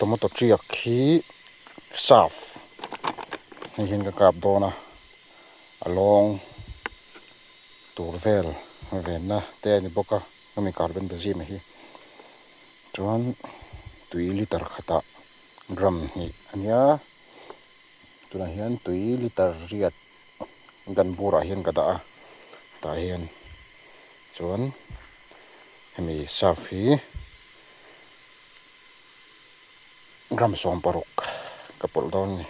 Tomato tiak hi saf hei hian ka kap dawn a a lawng tur vel venna te a ni bawk a hemi carbon dazim hi chuan tui liter khatah gram hnih a nia tunah hian tui liter riat gan burah hian ka dah a tah hian chuan hemi saf hi. Gram 16 ka pawlh dawn a ni.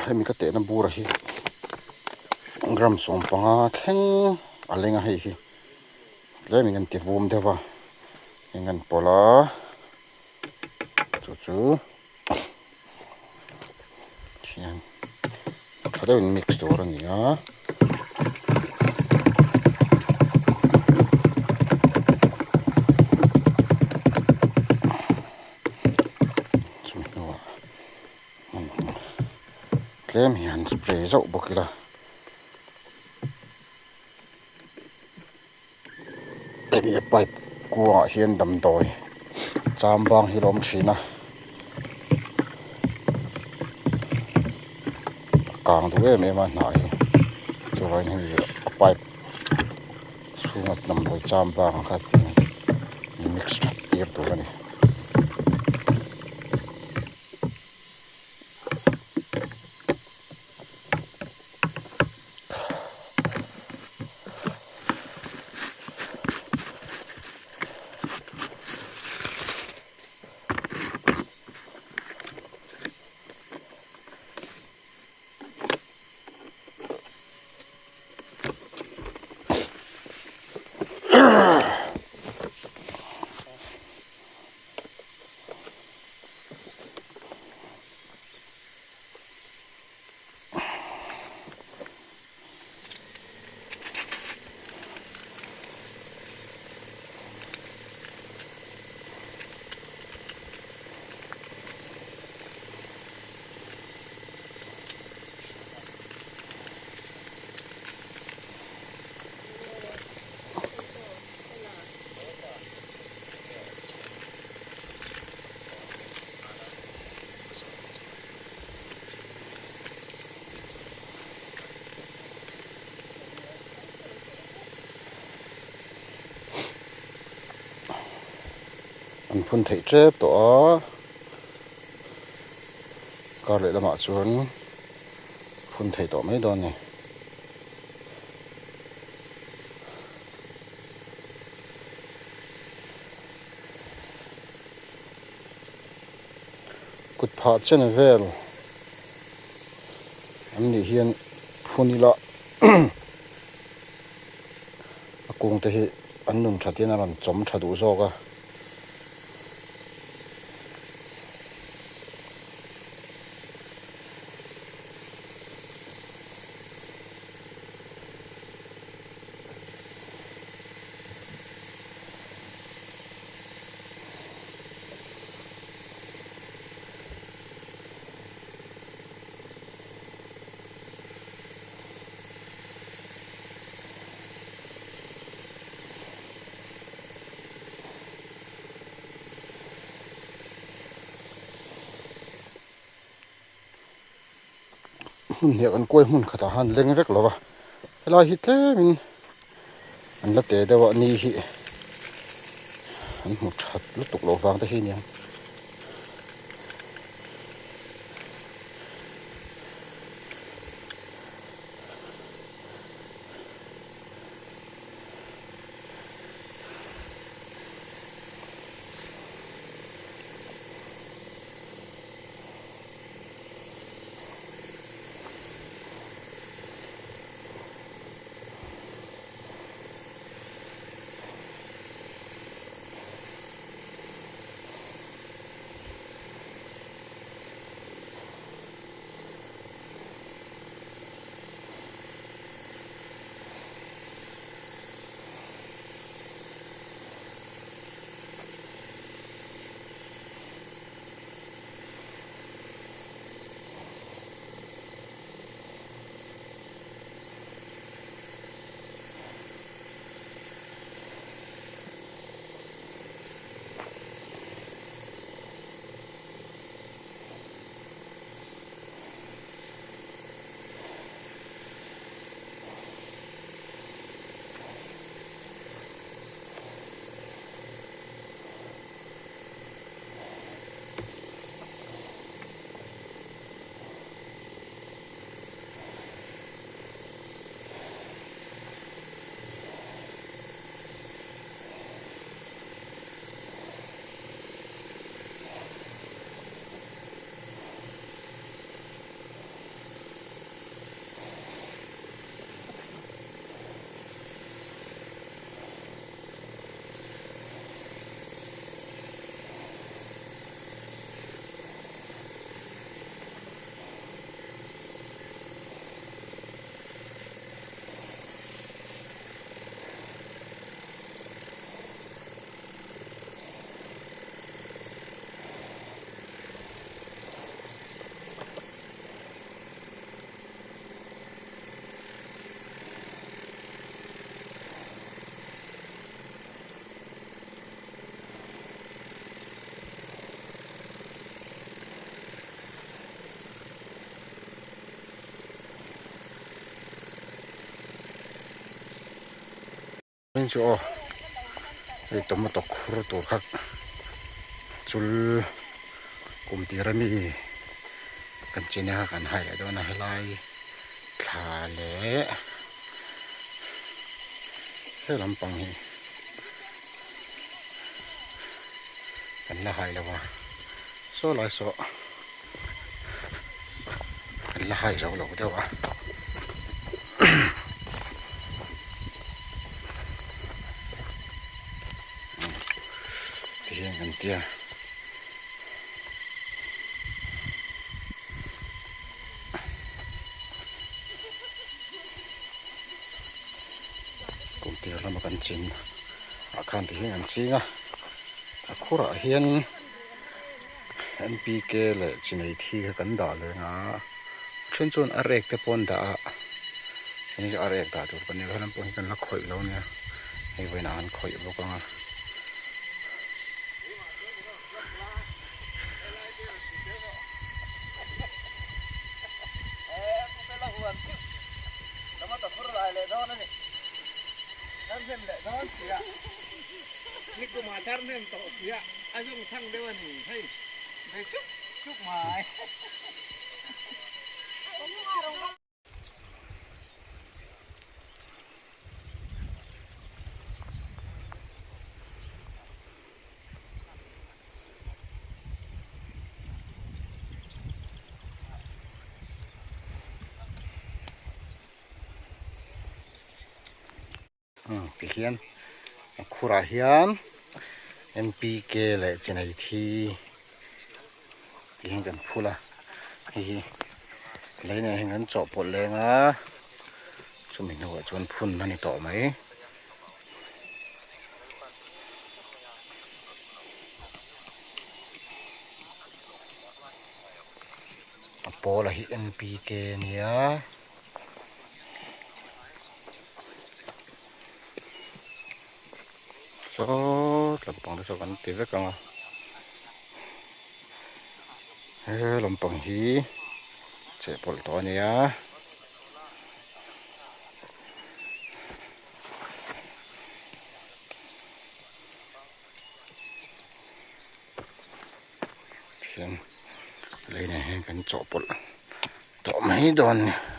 Hemi ka tehna bur hi gram 15 thleng a leng a hei hi tlem in an ti vum deuh va eng an pawlh a chu chu khian tha deuhin mix tur a ni a. Chumi hnuah tlem hi han spray zauh bawk ila. Hemi pipe kuangah hian damdawi cham bang hi a lo awm thin a a kang duh em em a hnah hi chuvangin hemi a pipe chhunga damdawi cham bang ang kha mix that tir tur a ni. An phun theih tep tawh a kar leh lamah chuan phun theih tawh mai dawn a ni. Kut phah chen vel an nih hian phun ila a kung te hi an nun that hian a rawn chawm tha duh zawk a. Hmun hniak an kuai hmun khatah khan leng vek lo va helai hi tlemin an la te deuh a ni hi an hmu that lutuk loh vang te hi aniang. Heng chu aw hei tomato khur tur kha chul kum tir ami kan chin a kan hai leh dawn a helai thla leh he lampang hi kan la hai lo a saw lai saw kan la hai zo lo deuh a. Tihian kan tia. Kum tir lama kan chin ah khan tihian kan ching a a khurah hianin NPK leh chinei thi kha kan dah leng a then chuan a rek te pawh an dah a heng hi a rek dah tur kan ni lo helam pawh hi kan la khawih lo ania hei vawiinah an khawih bawk ang a. Tihian a khurah hian NPK leh chinei thi tihian kan phul a hei hi lei nen hian kan chawhpawlh leng a chumi hnuah chuan phun a ni tawh mai. A pawl a hi NPK a nia. Saw lampang te saw kan ti vek ang a he lampang hi chehpawlh tawh a nia. Thian lei nen hian kan chawhpawlh tawh mai dawn a ni.